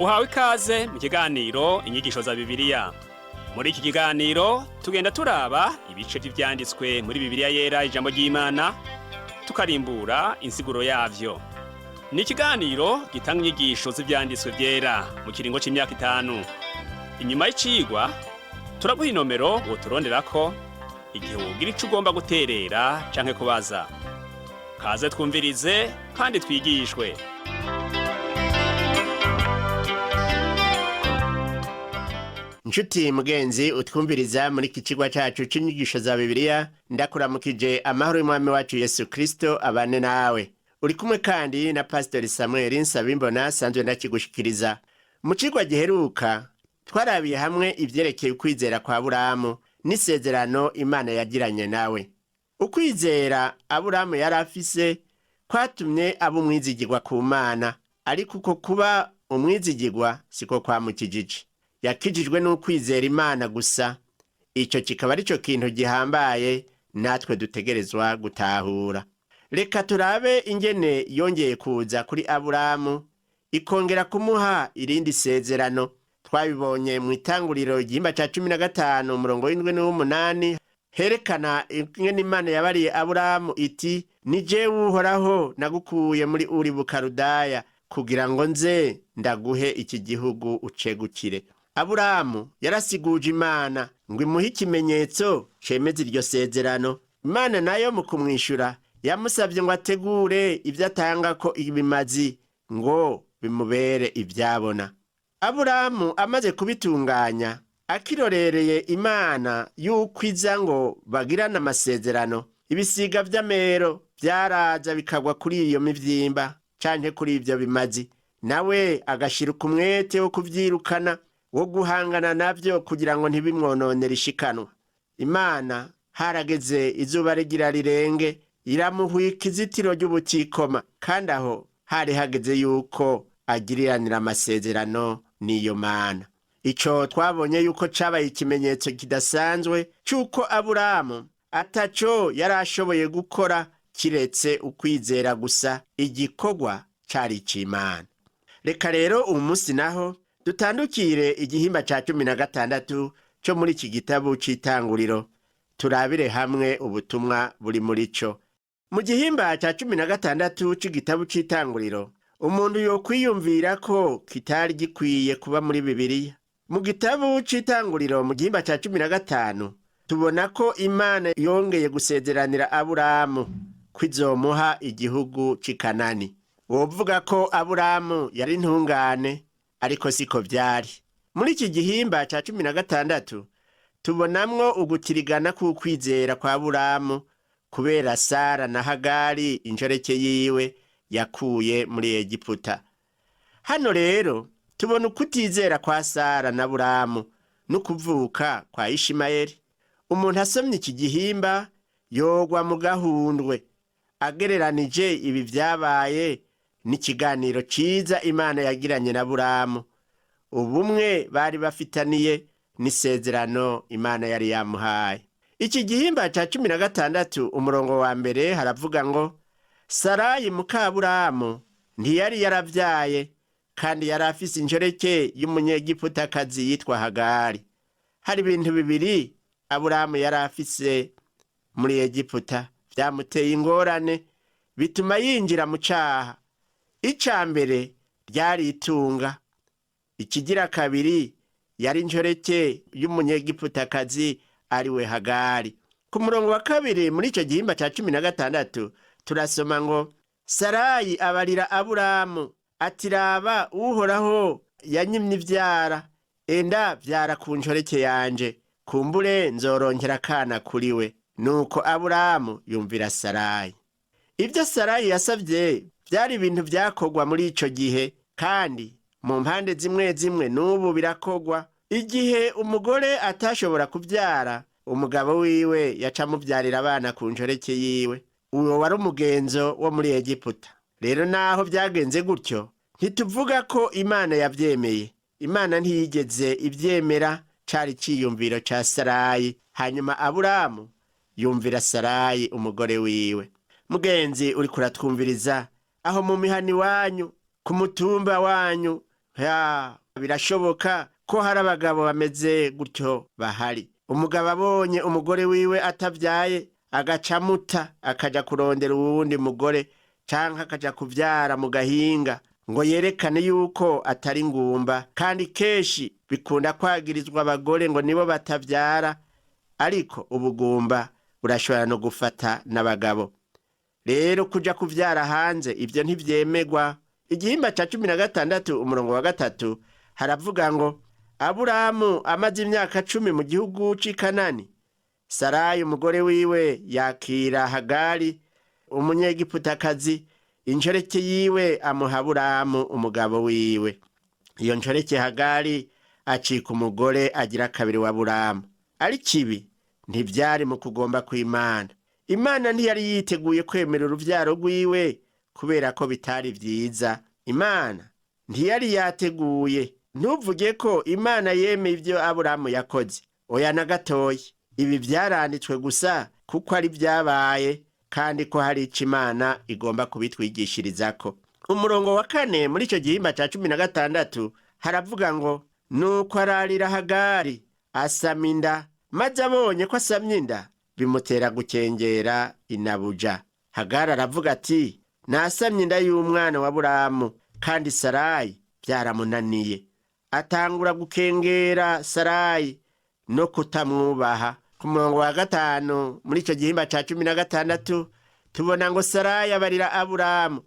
Uhawe ikaze mu kiganiro Inyigisho za Bibiliya. Muri iki kiganiro tugenda turaba ibice vy'ivyanditswe muri Bibiliya Yera, ijambo ry'Imana, tukarimbura insiguro yavyo. Ni ikiganiro gitanga inyigisho z'ivyanditswe vyera mu kiringo c'imyaka 5. Inyuma y'icigwa turaguha inomero woturonderako igihe wogira ico ugomba guterera canke kubaza. Kaze twumvirize kandi twigishwe. Nshuti mugenzi utwumviriza muri iki cigwa cacu c'inyigisho za Bibiliya, ndakuramukije amahoro y'Umwami wacu Yesu Kristo abane nawe. Uri kumwe kandi na Pasiteri Samuel Nsabimbona sanzwe ndakigushikiriza. Mu cigwa giheruka twarabiye hamwe ivyerekeye ukwizera kwa Aburamu n'isezerano Imana yagiranye nawe. Ukwizera Aburamu yari afise kwatumye aba umwizigirwa ku Mana, ariko uko kuba umwizigirwa siko kwamukijije. Yakijijwe n'ukwizera Imana gusa. Ico kikaba arico kintu gihambaye natwe dutegerezwa gutahura. Reka turabe ingene yongeye kuza kuri Aburamu ikongera kumuha irindi sezerano. Twabibonye mu itanguriro igihimba ca 15 umurongo w'7 n'uw'umunani, herekana ingene Imana yabariye Aburamu iti: "Ni jewe Uhoraho nagukuye muri Uri Bukarudaya kugira ngo nze ndaguhe iki gihugu ucegukire." Aburamu yarasiguje Imana ngo imuhe ikimenyetso cemeza iryo sezerano. Imana nayo mu kumwishura yamusabye ngo ategure ibyo atanga ko ibimazi ngo bimubere ivyabona. Aburamu amaze kubitunganya, akirorereye Imana yuko iza ngo bagirane amasezerano, ibisiga vy'amero vyaraza bikagwa kuri iyo mivyimba canke kuri ivyo bimazi, nawe agashirika umwete wo kuvyirukana, wo guhangana navyo kugira ngo ntibimwononere ishikanwa. Imana harageze izuba rigira rirenge, iramuhwika izitiro ry'ubutikoma, kandi aho hari hageze yuko agiriranira amasezerano n'iyo Mana. Ico twabonye yuko cabaye ikimenyetso kidasanzwe c'uko Aburamu ataco yari ashoboye gukora kiretse ukwizera gusa, igikorwa cari ic'Imana. Reka rero uwu munsi naho dutandukire igihimba ca 16 co muri iki gitabo c'Itanguriro, turabire hamwe ubutumwa buri muri co. Mu gihimba ca 16 c'igitabo c'Itanguriro, umuntu yokwiyumvira ko kitari gikwiye kuba muri Bibiliya. Mu gitabo c'Itanguriro mu gihimba ca 15 tubona ko Imana yongeye gusezeranira Aburamu ko izomuha igihugu c'i Kanani. Wovuga ko Aburamu yari intungane, ariko siko vyari. Muri iki gihimba ca 16 tubonamwo ugutirigana k'ukwizera kwa Aburamu kubera Sara na Hagari inshoreke yiwe yakuye muri Egiputa. Hano rero tubona ukutizera kwa Sara na Aburamu n'ukuvuka kwa Ishimayeli. Umuntu asomye iki gihimba yogwa mu gahundwe agereranije ibi vyabaye n'ikiganiro ciza Imana yagiranye na Aburamu, ubumwe bari bafitaniye n'isezerano Imana yari yamuhaye. Iki gihimba ca 16 umurongo wa 1 haravuga ngo: Sarayi muka Aburamu ntiyari yaravyaye, kandi yari afise inshoreke y'umunyegiputakazi yitwa Hagari. Hari ibintu bibiri Aburamu yari afise muri Egiputa vyamuteye ingorane, bituma yinjira mu caha. Ica mbere ryari itunga, ikigira kabiri yari inshoreke y'umunyegiputakazi ariwe Hagari. Ku murongo wa 2 muri ico gihimba ca 16 turasoma ngo: Sarayi abarira Aburamu ati: "Raba, Uhoraho yanyimye ivyara, enda vyara ku nshoreke yanje, kumbure nzoronkera akana kuri we." Nuko Aburamu yumvira Sarayi. Ivyo Sarayi yasavye vyari ibintu vyakorwa muri ico gihe, kandi mu mpande zimwe zimwe n'ubu birakorwa. Igihe umugore atashobora kuvyara, umugabo wiwe yaca amuvyarira abana ku nshoreke yiwe. Uwo wari umugenzo wo muri Egiputa. Rero naho vyagenze gutyo, ntituvuga ko Imana yavyemeye. Imana ntiyigeze ivyemera, cari iciyumviro ca Sarayi. Hanyuma Aburamu yumvira Sarayi umugore wiwe. Mugenzi uriko uratwumviriza aho mu mihana iwanyu, ku mutumba wanyu, Ya, birashoboka ko hari abagabo bameze gutyo bahari. Umugabo abonye umugore wiwe atavyaye agaca amuta, akaja kurondera uwundi mugore canke akaja kuvyara mu gahinga ngo yerekane yuko atari ngumba. Kandi kenshi bikunda kwagirizwa abagore ngo nibo batavyara, ariko ubugumba burashobora no gufata n'abagabo. Rero kuja kuvyara hanze ivyo ntivyemegwa. Igihimba ca 16 umurongo wa 3 haravuga ngo: Aburamu amaze imyaka 10 mu gihugu c'i Kanani, Sarayi umugore wiwe yakira Hagari umunyegiputakazi, inshoreke yiwe amuha Aburamu umugabo wiwe. Iyo nshoreke Hagari acika umugore agira kabiri wa Aburamu. Ariko ibi ntivyari mu kugomba kw'Imana. Imana ntiyari yiteguye kwemera uruvyaro rwiwe kubera ko bitari vyiza. Imana ntiyari yateguye. Ntuvuge ko Imana yemeye ivyo Aburamu yakoze. Oya na gatoyi. Ibi vyaranditswe gusa kuko ari vyabaye, kandi ko hari ico Imana igomba kubitwigishirizako. Umurongo wa 4 muri ico gihimba ca 16 haravuga ngo: nuko ararira Hagari asama inda, maze abonye ko asamye inda bimutera gukengera inabuja. Hagari aravuga ati: nasamye inda y'umwana wa Aburamu, kandi Sarayi byaramunaniye. Atangura gukengera Sarayi no kutamwubaha. Ku murongo wa 5 muri ico gihimba ca 16 tubona ngo Sarayi abarira Aburamu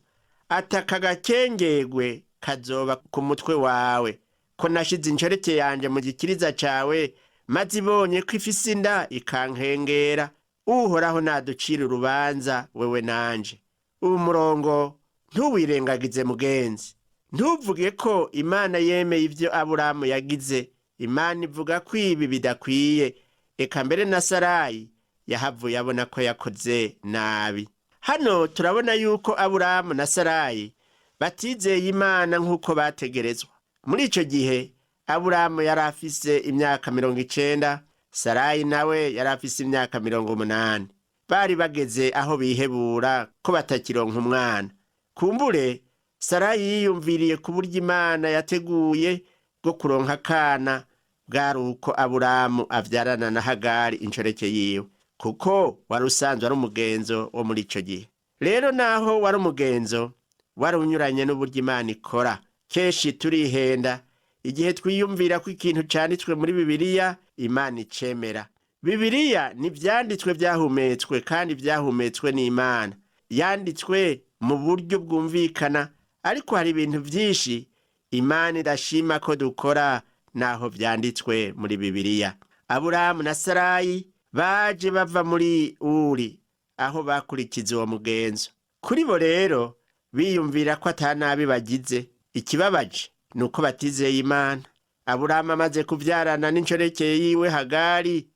ataka agakengegwe kazoba ku mutwe wawe, ko nashize inshoreke yanje mu gikiriza cawe, maze ibonye ko ifise inda ikankengera. Uhoraho naducira urubanza wewe nanje. Uwu murongo ntuwirengagize mugenzi. Ntuvuge ko Imana yemeye ivyo Aburamu yagize. Imana ivuga ko ibi bidakwiye. Eka mbere na Sarayi yahavuye abona ko yakoze nabi. Hano turabona yuko Aburamu na Sarayi batizeye Imana nk'uko bategerezwa. Muri ico gihe Aburamu yari afise imyaka 90, Sarayi nawe yari afise imyaka 80. Bari bageze aho bihebura ko batakironka umwana. Kumbure Sarayi yiyumviriye ku buryo Imana yateguye bwo kuronka akana bwari uko Aburamu avyarana na Hagari inshoreke yiwe, kuko wari usanzwe ari umugenzo wo muri ico gihe. Rero naho wari umugenzo, wari unyuranye n'uburyo Imana ikora. Kenshi turihenda igihe twiyumvira ko ikintu canditswe muri Bibiliya Imana icemera. Bibiliya ni ivyanditswe vyahumetswe, kandi vyahumetswe n'Imana. Yanditswe mu buryo bwumvikana, ariko hari ibintu vyinshi Imana idashima ko dukora naho vyanditswe muri Bibiliya. Aburamu na Sarayi baje bava muri Uri, aho bakurikiza uwo mugenzo. Kuri bo rero biyumvira ko ata nabi bagize. Ikibabaje ni uko batizeye Imana. Aburamu amaze kuvyarana n'inshoreke yiwe Hagari,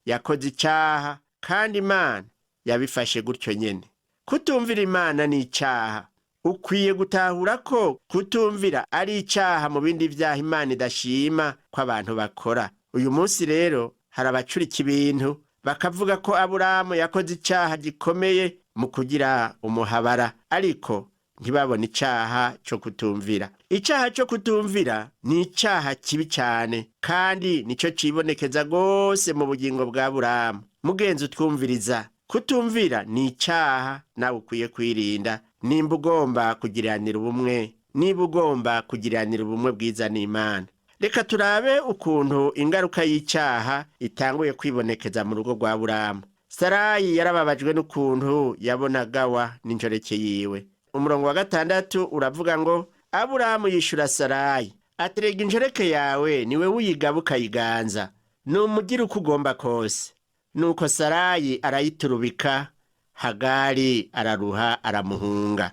yakoze icaha, kandi Imana yabifashe gutyo nyene. Kutumvira Imana ni icaha. Ukwiye gutahura ko kutumvira ari icaha mu bindi vyaha Imana idashima ko abantu bakora. Uyu munsi rero hari abacurika ibintu bakavuga ko Aburamu yakoze icaha gikomeye mu kugira umuhabara, ariko ntibabone icaha co kutumvira. Icaha co kutumvira ni icaha kibi cane, kandi nico cibonekeza gose mu bugingo bwa Aburamu. Mugenzi utwumviriza, kutumvira ni icaha nawe ukwiye kwirinda nimba ugomba kugiranira ubumwe, niba ugomba kugiranira ubumwe bwiza n'Imana. Reka turabe ukuntu ingaruka y'icaha itanguye kwibonekeza mu rugo rwa Aburamu. Sarayi yarababajwe n'ukuntu yabonagawa n'inshoreke yiwe. Umurongo wa 6 uravuga ngo: Aburamu yishura Sarayi aterega inshoreke yawe niwe wuyigaba ukayiganza, numugira uko ugomba kose. Nuko Sarayi arayiturubika, Hagari araruha aramuhunga.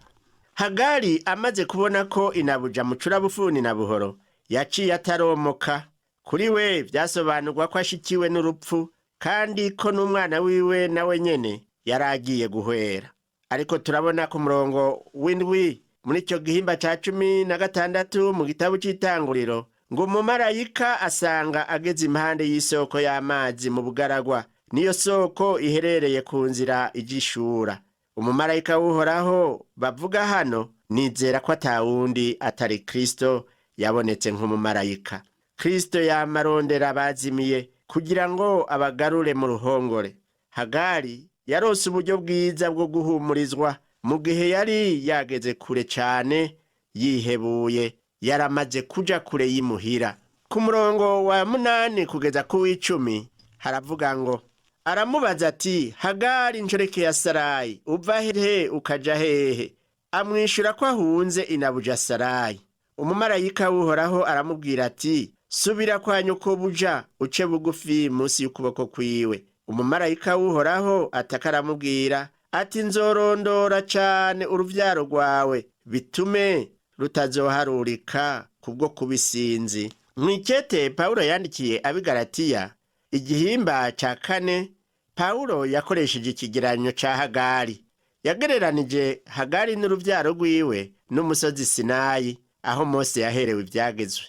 Hagari amaze kubona ko inabuja mucura bufuni na buhoro, yaciye ataromoka. Kuri we vyasobanurwa ko ashikiwe n'urupfu, kandi ko n'umwana wiwe nawe nyene yari agiye guhwera. Ariko turabona ku murongo w'7 muri ico gihimba ca 16 mu gitabo c'Itanguriro ngo umumarayika asanga ageze impande y'isoko y'amazi mu bugaragwa, niyo soko iherereye ku nzira ija Ishura. Umumarayika w'Uhoraho bavuga hano, nizera ko atawundi atari Kristo. Yabonetse nk'umumarayika. Kristo yamarondera abazimiye kugira ngo abagarure mu ruhongore. Hagari yarose uburyo bwiza bwo guhumurizwa mu gihe yari yageze kure cane, yihebuye, yaramaze kuja kure y'imuhira. Ku murongo wa 8 kugeza ku w'10 haravuga ngo: aramubaza ati: Hagari nshoreke ya Sarayi, uva hehe ukaja hehe? Amwishura ko ahunze inabuja Sarayi. Umumarayika w'Uhoraho aramubwira ati: subira kwa nyokobuja, uce bugufi munsi y'ukuboko kwiwe. Umumarayika w'Uhoraho ataka aramubwira ati: nzorondora cane uruvyaro rwawe, bitume rutazoharurika kubwo kubisinzi. Mw'ikete Pawulo yandikiye ab'i Galatiya, igihimba ca 4, Pawulo yakoresheje ikigeranyo ca Hagari. Yagereranije Hagari n'uruvyaro rwiwe n'umusozi Sinayi, aho Mose yaherewe ivyagezwe.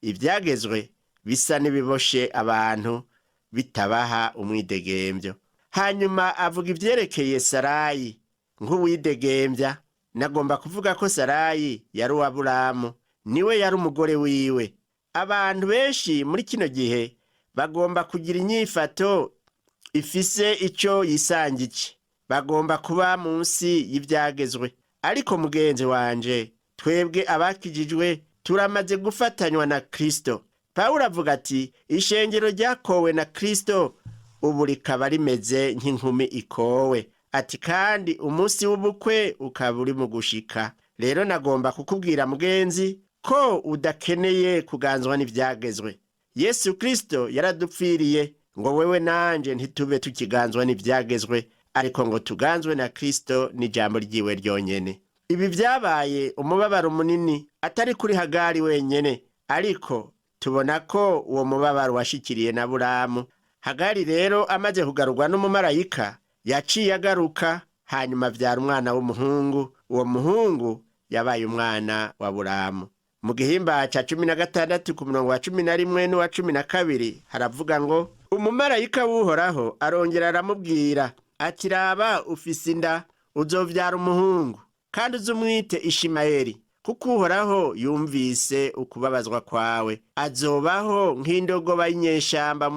Ivyagezwe bisa n'ibiboshe abantu, bitabaha umwidegembyo. Hanyuma avuga ivyerekeye Sarayi nk'uwidegembya. Nagomba kuvuga ko Sarayi yari uw'Aburamu, niwe yari umugore wiwe. Abantu benshi muri kino gihe bagomba kugira inyifato ifise ico yisangije, bagomba kuba munsi y'ivyagezwe. Ariko mugenzi wanje, twebwe abakijijwe turamaze gufatanywa na Kristo. Pawulo avuga ati: ishengero ryakowe na Kristo ubu rikaba rimeze nk'inkumi ikowe. Ati kandi umunsi w'ubukwe ukaba uri mu gushika. Rero nagomba kukubwira mugenzi ko udakeneye kuganzwa n'ivyagezwe. Yesu Kristo yaradupfiriye ngo wewe nanje ntitube tukiganzwa n'ivyagezwe, ariko ngo tuganzwe na Kristo n'ijambo ryiwe ryonyene. Ibi vyabaye umubabaro munini atari kuri Hagari wenyene, ariko tubona ko uwo mubabaro washikiriye na Aburamu. Hagari rero amaze kugarurwa n'umumarayika, yaciye agaruka, hanyuma avyara umwana w'umuhungu. Uwo muhungu yabaye umwana wa Aburamu. Mu gihimba ca 16 ku murongo wa 11 n'uwa 12 haravuga ngo: umumarayika w'Uhoraho arongera aramubwira ati: raba ufise inda, uzovyara umuhungu, kandi uzumwite Ishimayeli, kuko Uhoraho yumvise ukubabazwa kwawe. Azobaho nk'indogoba y'inyeshamba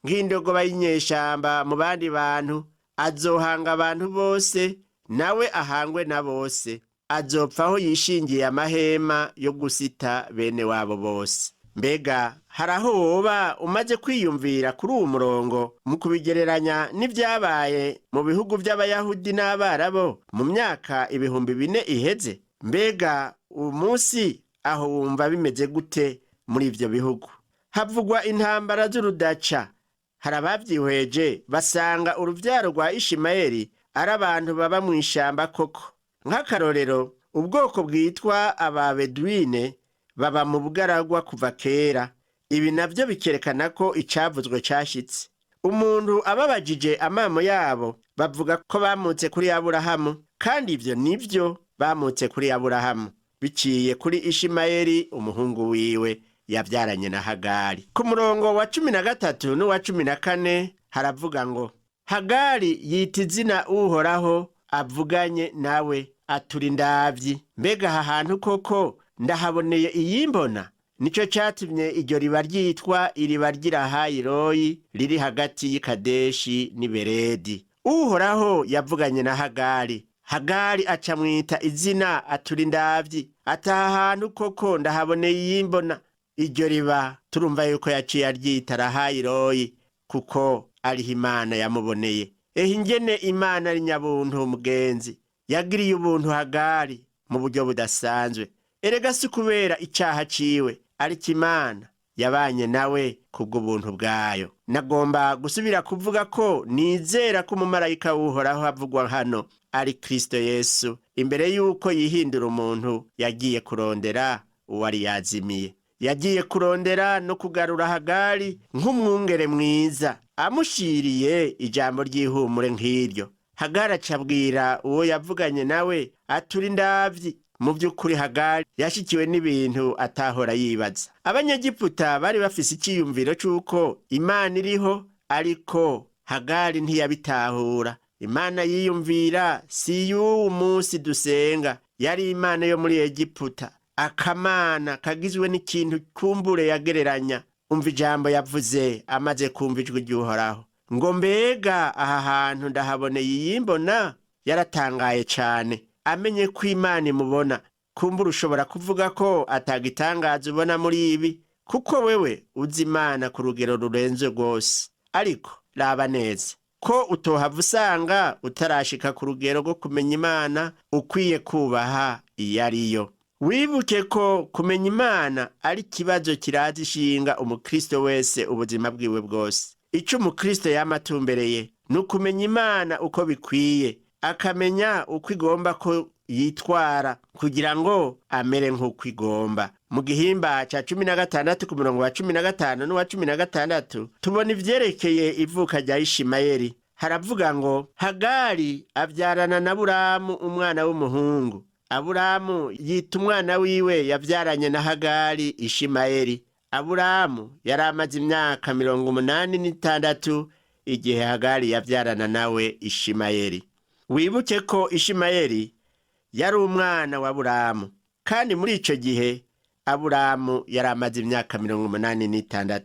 nk'indogoba y'inyeshamba mu bandi bantu, azohanga abantu bose, nawe ahangwe na bose. Azopfa aho yishingiye amahema yo gusita bene wabo bose. Mbega hari aho woba umaze kwiyumvira kuri uwu murongo mu kubigereranya n'ivyabaye mu bihugu vy'Abayahudi n'Abarabo mu myaka 4000 iheze? Mbega uwu munsi aho wumva bimeze gute muri ivyo bihugu? Havugwa intambara z'urudaca. Hari abavyihweje basanga uruvyaro rwa Ishimayeli ari abantu baba mw'ishamba koko. Nk'akarorero, ubwoko bwitwa Ababeduine baba mu bugaragwa kuva kera. Ibi navyo bikerekana ko icavuzwe cashitse. Umuntu ababajije amamo yabo, bavuga ko bamutse kuri Aburahamu, kandi ivyo nivyo, bamutse kuri Aburahamu biciye kuri Ishimayeli umuhungu wiwe yavyaranye na Hagari. Ku murongo wa 13 n'uwa 14 haravuga ngo: Hagari yita izina Uhoraho avuganye nawe atura indavyi. Mbega aha hantu koko ndahaboneye iyimbona? Nico catumye iryo riba ryitwa iriba ry'Irahayiroyi, riri hagati y'Ikadeshi n'i Beredi. Uhoraho yavuganye na Hagari. Hagari acamwita izina atura indavyi, ataha ahantu koko ndahaboneye iyimbona. Iryo riba turumva yuko yaciye aryita Rahayiroyi, kuko ariho Imana yamuboneye. Ehe ingene Imana ari nyabuntu mugenzi, yagiriye ubuntu Hagari mu buryo budasanzwe. Erega si kubera icaha ciwe, ariko Imana yabanye nawe kubw'ubuntu bwayo. Nagomba gusubira kuvuga ko nizera ko umumarayika w'Uhoraho avugwa hano ari Kristo Yesu. Imbere y'uko yihindura umuntu, yagiye kurondera uwari yazimiye. Yagiye kurondera no kugarura Hagari nk'umwungere mwiza, amushiriye ijambo ry'ihumure nk'iryo. Hagari acabwira uwo yavuganye nawe atura indavyi. Mu by'ukuri Hagari yashikiwe n'ibintu atahora yibaza. Abanyegiputa bari bafise iciyumviro c'uko Imana iriho, ariko Hagari ntiyabitahura. Imana yiyumvira si y'uwu munsi dusenga, yari Imana yo muri Egiputa. Akamana kagizwe n'ikintu kumbure yagereranya. Umva ijambo yavuze amaze kumva ijwi ry'Uhoraho ngo: "Mbega aha hantu ndahaboneye iyimbona?" Yaratangaye cane amenye ko Imana imubona. Kumbura ushobora kuvuga ko atagitangaza ubona muri ibi, kuko wewe uzi Imana ku rugero rurenze rwose. Ariko raba neza ko utohava usanga utarashika ku rugero rwo kumenya Imana ukwiye kubaha iyo ariyo. Wibuke ko kumenya Imana ari ikibazo kiraza ishinga umukristo wese ubuzima bwiwe bwose. Ico umukristo yama atumbereye ni ukumenya Imana uko bikwiye, akamenya uko igomba ko yitwara kugira ngo amere nk'uko igomba. Mu gihimba ca 16 ku murongo wa 15 n'uwa 16 tubona ivyerekeye ivuka rya Ishimayeli. Haravuga ngo: "Hagari avyarana na Aburamu umwana w'umuhungu. Aburamu yita umwana wiwe yavyaranye na Hagari Ishimayeli. Aburamu yari amaze imyaka 86 igihe Hagari yavyarana nawe Ishimayeli." Wibuke ko Ishimayeli yari umwana wa Aburamu, kandi muri ico gihe Aburamu yari amaze imyaka 86.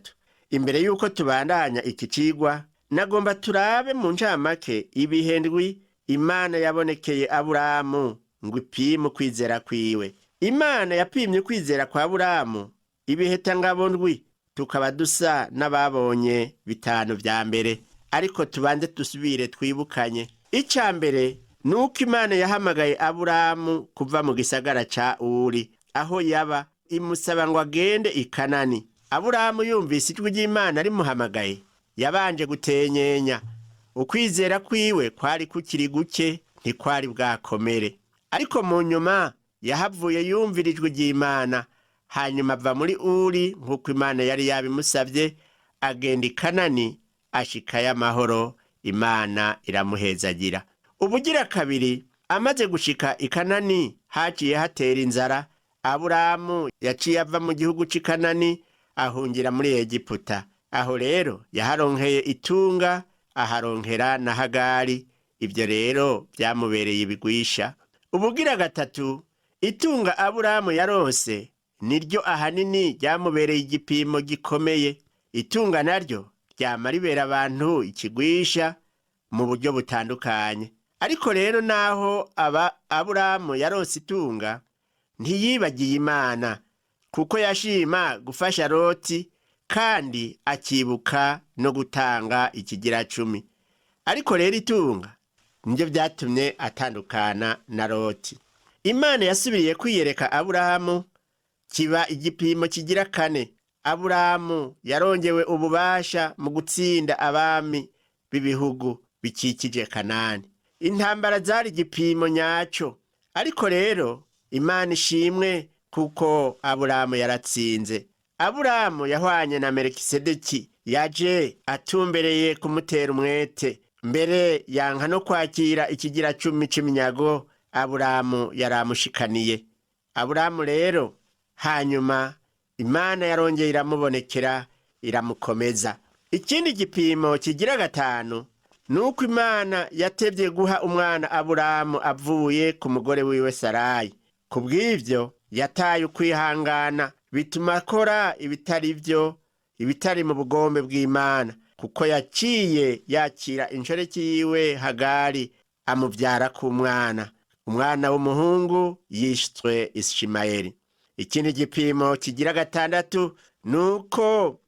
Imbere y'uko tubandanya iki cigwa, nagomba turabe mu ncamake ibihe ndwi Imana yabonekeye Aburamu ngo ipime ukwizera kwiwe. Imana yapimye ukwizera kwa Aburamu ibihetangabo ndwi, tukaba dusa n'ababonye bitanu vya mbere. Ariko tubanze dusubire twibukanye. Ica mbere ni uko Imana yahamagaye Aburamu kuva mu gisagara ca Uri aho yaba, imusaba ngo agende i Kanani. Aburamu yumvise ijwi ry'Imana rimuhamagaye, yabanje gutenyenya. Ukwizera kwiwe kwari kukiri guke, ntikwari bwakomere. Ariko mu nyuma yahavuye yumvira ijwi ry'Imana, hanyuma ava muri Uri nk'uko Imana yari yabimusabye, agenda i Kanani, ashikayo amahoro, Imana iramuhezagira. Ubugira kabiri, amaze gushika i Kanani haciye hatera inzara. Aburamu yaciye ava mu gihugu c'i Kanani ahungira muri Egiputa. Aho rero yaharonkeye itunga, aharonkera na Hagari. Ibyo rero byamubereye ibigwisha. Ubugira gatatu, itunga Aburamu yaronse niryo ahanini ryamubereye igipimo gikomeye. Itunga naryo ryama ribera abantu ikigwisha mu buryo butandukanye. Ariko rero naho aba Aburamu yaronse itunga, ntiyibagiye Imana, kuko yashima gufasha Loti kandi akibuka no gutanga ikigira cumi. Ariko rero itunga nibyo byatumye atandukana na Loti. Imana yasubiriye kwiyereka Aburahamu, kiba igipimo kigira kane. Aburahamu yarongewe ububasha mu gutsinda abami b'ibihugu bikikije Kanani. Intambara zari igipimo nyaco. Ariko rero Imana ishimwe kuko Aburahamu yaratsinze. Aburahamu yahwanye na Melikisedeki yaje atumbereye kumutera umwete, mbere yanka no kwakira ikigira cumi c'iminyago Aburahamu yaramushikaniye. Aburahamu rero hanyuma Imana yarongeye iramubonekera, iramukomeza. Ikindi gipimo kigira gatanu ni uko Imana yatevye guha umwana Aburahamu avuye ku mugore wiwe Sarayi. Ku bw'ivyo yataye ukwihangana, bituma akora ibitari vyo, ibitari mu bugombe bw'Imana, kuko yaciye yakira inshoreke yiwe Hagari, amuvyara ku mwana, umwana w'umuhungu yishwe Ishimayeli. Ikindi gipimo kigira gatandatu ni uko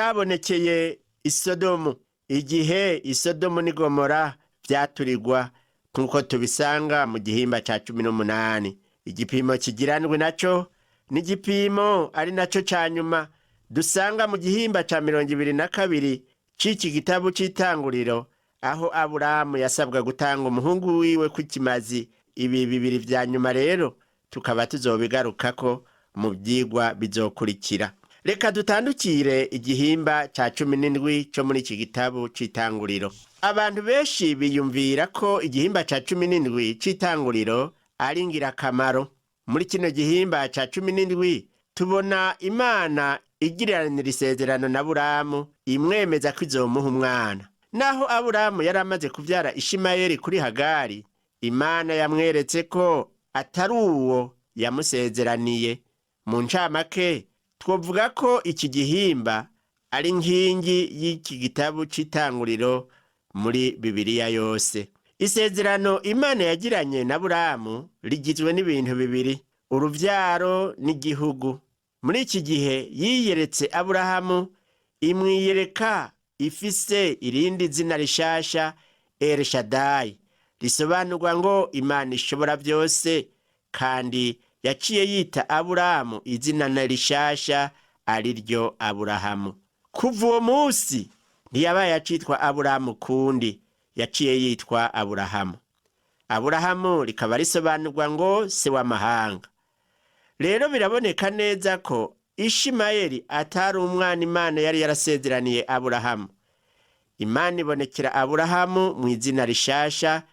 cabonekeye Isodomu igihe Isodomu n'i Gomora vyaturirwa, nk'uko tubisanga mu gihimba ca 18. Igipimo kigira ndwi naco ni igipimo ari naco ca nyuma dusanga mu gihimba ca 22 c'iki gitabo c'Itanguriro, aho Aburahamu yasabwa gutanga umuhungu wiwe kw'ikimazi. Ibi bibiri vya nyuma rero tukaba tuzobigarukako mu vyigwa bizokurikira. Reka dutandukire igihimba ca 17 co muri iki gitabo c'Itanguriro. Abantu benshi biyumvira ko igihimba ca 17 c'Itanguriro ari ngirakamaro. Muri kino gihimba ca 17 tubona Imana igiriranira isezerano na Aburahamu, imwemeza ko izomuha umwana. Naho Aburahamu yari amaze kuvyara Ishimayeli kuri Hagari, Imana yamweretse ko atari uwo yamusezeraniye. Mu ncamake twovuga ko iki gihimba ari nkingi y'iki gitabo c'itanguriro muri Bibiliya yose. Isezerano Imana yagiranye na Aburahamu rigizwe n'ibintu bibiri: uruvyaro n'igihugu. Muri iki gihe yiyeretse Aburahamu, imwiyereka ifise irindi zina rishasha, Elshadayi, risobanurwa ngo Imana ishobora byose, kandi yaciye yita Aburahamu izina na rishasha ari ryo Aburahamu. Kuva uwo munsi ntiyabaye acitwa Aburahamu kundi, yaciye yitwa Aburahamu. Aburahamu rikaba risobanurwa ngo se w'amahanga. Rero biraboneka neza ko Ishimayeli atari umwana Imana yari yarasezeraniye Aburahamu. Imana ibonekera Aburahamu mu izina rishasha,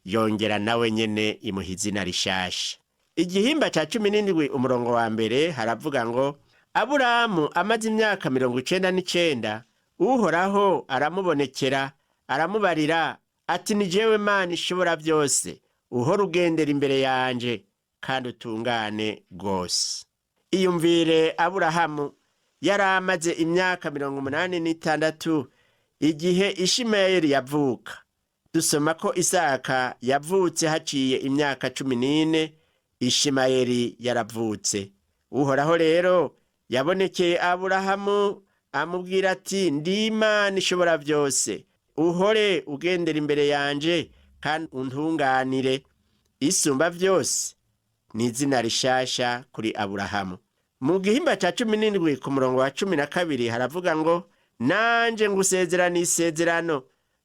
yongera nawe nyene imuha izina rishasha. Igihimba ca 17 umurongo wa mbere haravuga ngo: Aburahamu amaze imyaka 99, Uhoraho aramubonekera aramubarira ati: ni jewe Mana ishobora byose, uhora ugendera imbere yanje kandi utungane rwose. Iyumvire, Aburahamu yari amaze imyaka 86 igihe Ishimayeli yavuka. Dusoma ko Isaka yavutse haciye imyaka 14 Ishimayeli yaravutse. Uhoraho rero yabonekeye Aburahamu amubwira ati: ndi Imana ishobora byose, uhore ugendera imbere yanje kandi untunganire. Isumba byose ni izina rishasha kuri Aburahamu. Mu gihimba ca 17 ku murongo wa 12 haravuga ngo: nanje ngusezerana isezerano,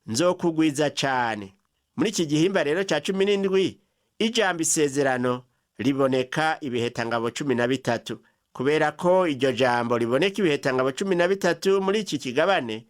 nzokugwiza cane. Muri iki gihimba rero ca 17, ijambo isezerano riboneka ibihetangabo 13. Kubera ko iryo jambo riboneka ibihetangabo 13 muri iki kigabane,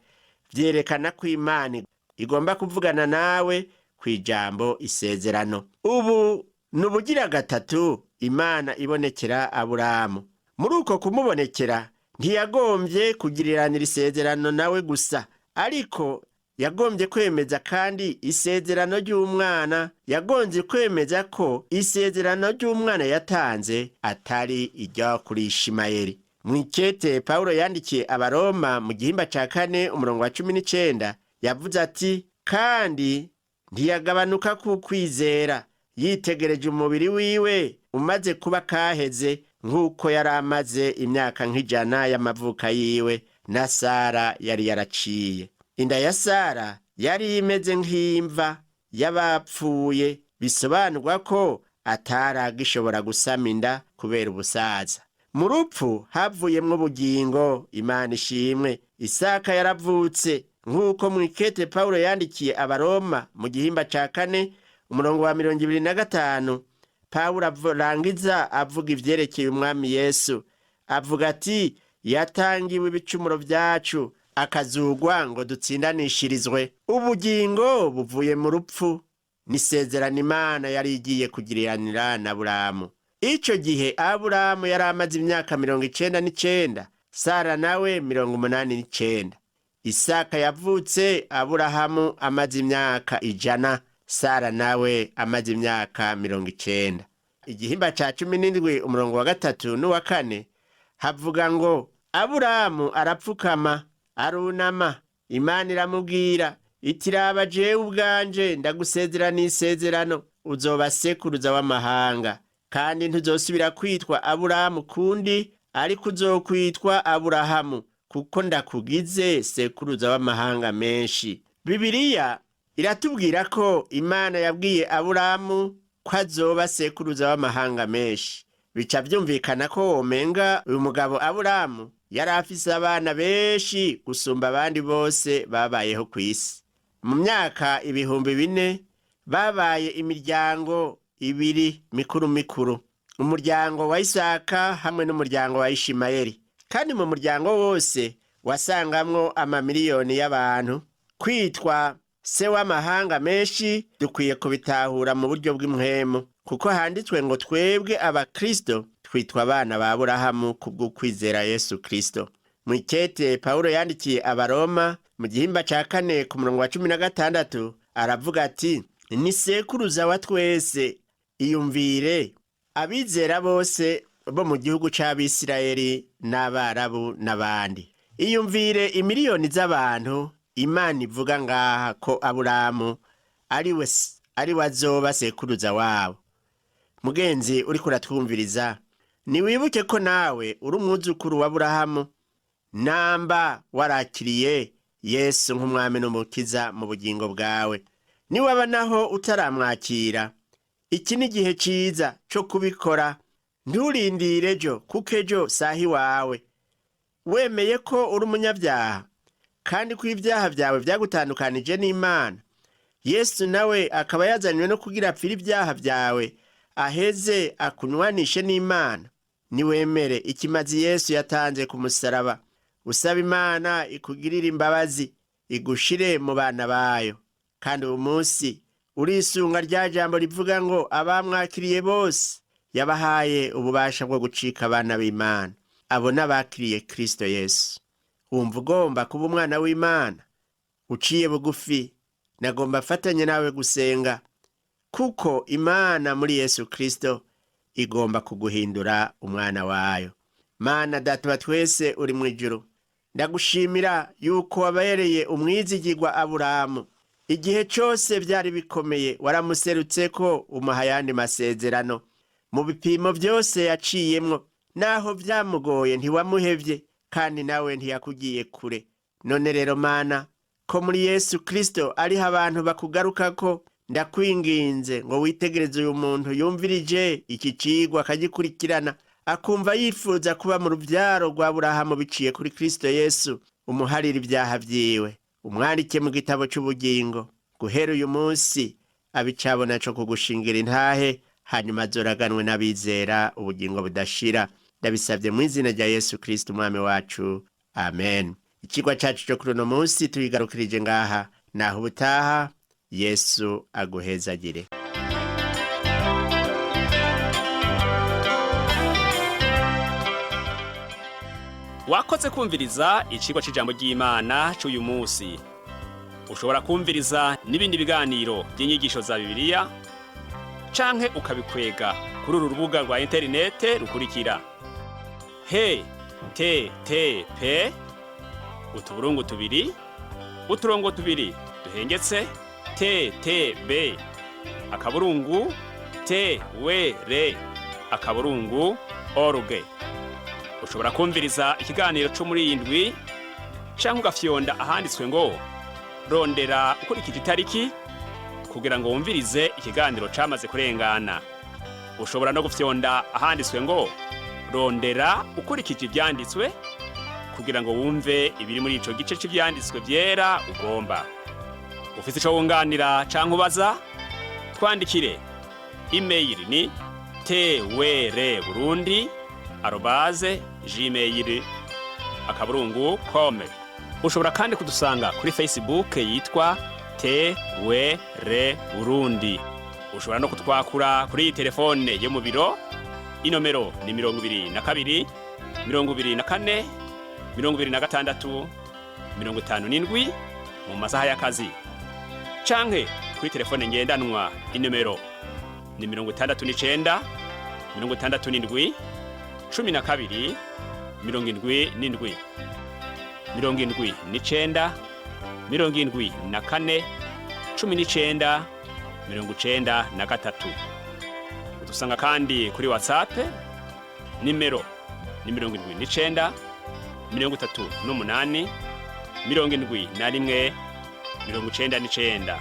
vyerekana ko Imana igomba kuvugana nawe kw'ijambo isezerano. Ubu ni ubugira gatatu Imana ibonekera Aburahamu. Muri uko kumubonekera ntiyagombye kugiriranira isezerano nawe gusa, ariko yagombye kwemeza kandi isezerano ry'umwana. Yagombye kwemeza ko isezerano ry'umwana yatanze atari iryo kuri Ishimayeli. Mw'ikete Pawulo yandikiye Abaroma mu gihimba ca 4 umurongo wa 19 yavuze ati: kandi ntiyagabanuka ku kwizera, yitegereje umubiri wiwe umaze kuba kaheze, nk'uko yari amaze imyaka nk'ijana y'amavuka yiwe, na Sara yari yaraciye. Inda ya Sara yari imeze nk'imva y'abapfuye, bisobanurwa ko ataragishobora gusama inda kubera ubusaza. Mu rupfu havuyemwo ubugingo, Imana ishimwe. Isaka yaravutse, nk'uko mw'ikete Pawulo yandikiye Abaroma mu gihimba ca 4 umurongo wa 25, Pawulo arangiza avuga ivyerekeye umwami Yesu, avuga ati: yatangiwe ibicumuro vyacu, akazugwa ngo dutsindanishirizwe. Ubugingo buvuye mu rupfu nisezerano Imana yari igiye kugiriranira na Aburahamu. Ico gihe Aburahamu yari amaze imyaka 99, Sara nawe 89. Isaka yavutse Aburahamu amaze imyaka 100, Sara nawe amaze imyaka 90. Igihimba ca 17 umurongo wa 3 n'uwa 4 havuga ngo: Aburahamu arapfukama arunama, Imana iramubwira iti: raba jewe ubwanje ndagusezerana isezerano, uzoba sekuruza w'amahanga, kandi ntuzosubira kwitwa Aburahamu kundi, ariko uzokwitwa Aburahamu, kuko ndakugize sekuruza w'amahanga menshi. Bibiliya iratubwira ko Imana yabwiye Aburahamu ko azoba sekuruza w'amahanga menshi. Bica vyumvikana ko womenga uyu mugabo Aburahamu yari afise abana benshi gusumba abandi bose babayeho kw'isi. Mu myaka 4000 babaye imiryango ibiri mikuru mikuru, umuryango wa Isaka hamwe n'umuryango wa Ishimayeli. Kandi mu muryango wose wasangamwo amamiliyoni y'abantu. Kwitwa se w'amahanga menshi dukwiye kubitahura mu buryo bw'impwemu, kuko handitswe ngo twebwe abakristo twitwa abana ba Aburahamu kubw'ukwizera Yesu Kristo. Mw'ikete Pawulo yandikiye Abaroma mu gihimba ca 4 ku murongo wa 16 aravuga ati: ni sekuruza wa twese. Iyumvire, abizera bose bo mu gihugu c'Abisirayeli n'Abarabu n'abandi. Iyumvire imiliyoni z'abantu Imana ivuga ngaha ko Aburamu ari we azoba sekuruza wabo. Mugenzi uriko uratwumviriza, niwibuke ko nawe uri umwuzukuru wa Aburahamu, namba warakiriye Yesu nk'umwami n'umukiza mu bugingo bwawe. Niwaba naho utaramwakira, iki ni igihe ciza co kubikora. Nturindire ejo, kuko ejo saha iwawe. Wemeye ko uri umunyabyaha kandi ko ibyaha byawe byagutandukanije n'Imana, Yesu nawe akaba yazanywe no kugira apfire ibyaha byawe, aheze akunywanishe n'Imana. Niwemere ikimazi Yesu yatanze ku musaraba, usaba Imana ikugirire imbabazi, igushire mu bana bayo. Kandi uyu munsi urisunga rya jambo rivuga ngo abamwakiriye bose yabahaye ububasha bwo gucika abana b'Imana. Abo n'abakiriye Kristo Yesu. Wumva ugomba kuba umwana w'Imana uciye bugufi, nagomba afatanye nawe gusenga, kuko Imana muri Yesu Kristo igomba kuguhindura umwana wayo. Mana Data wa twese uri mu ijuru, ndagushimira yuko wabereye umwizigirwa Aburahamu. Igihe cyose byari bikomeye, waramuserutse ko umuha ayandi masezerano. Mu bipimo byose yaciyemwo, naho byamugoye, ntiwamuhevye kandi nawe ntiyakugiye kure. None rero Mana, ko muri Yesu Kristo ariho abantu bakugarukako, ndakwinginze ngo witegereze uyu muntu yumvirije iki cigwa, akagikurikirana, akumva yifuza kuba mu rubyaro rwa Burahamu biciye kuri Kristo Yesu. Umuharire ibyaha vyiwe, umwandike mu gitabo c'ubugingo. Guhera uyu munsi abicabona co kugushingira intahe, hanyuma azoraganwe n'abizera ubugingo budashira. Ndabisabye mu izina rya Yesu Kristo umwami wacu, amen. Ikigwa cacu co kuri uno munsi tuyigarukirije ngaha. Naho ubutaha, Yesu aguhezagire. Wakoze kumviriza icigwa c'ijambo ry'Imana c'uyu munsi. Ushobora kumviriza n'ibindi biganiro by'inyigisho za Bibiliya canke ukabikwega kuri uru rubuga rwa interinete rukurikira: http://ttb.twr.org. Ushobora kumviriza ikiganiro cyo muri iyi ndwi canke ugafyonda ahanditswe ngo "rondera ukurikije itariki" kugira ngo wumvirize ikiganiro camaze kurengana. Ushobora no gufyonda ahanditswe ngo "rondera ukurikije ivyanditswe" kugira ngo wumve ibiri muri ico gice c'ivyanditswe vyera ugomba. Ufise ico wunganira canke ubaza, twandikire. Email ni twrburundi@gmail.com. Ushobora kandi kudusanga kuri Facebook yitwa TWR Burundi. Ushobora no kutwakura kuri iyi telefone yo mu biro. Inomero ni 22, 24, 26, 57 mu masaha y'akazi, canke kuri telefone ngendanwa, inomero ni 69, 67, 12, 77, 79, 74, 19, 93. Udusanga kandi kuri WhatsApp, nimero ni 79, 38, 71, 99.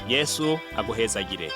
Yesu aguhezagire.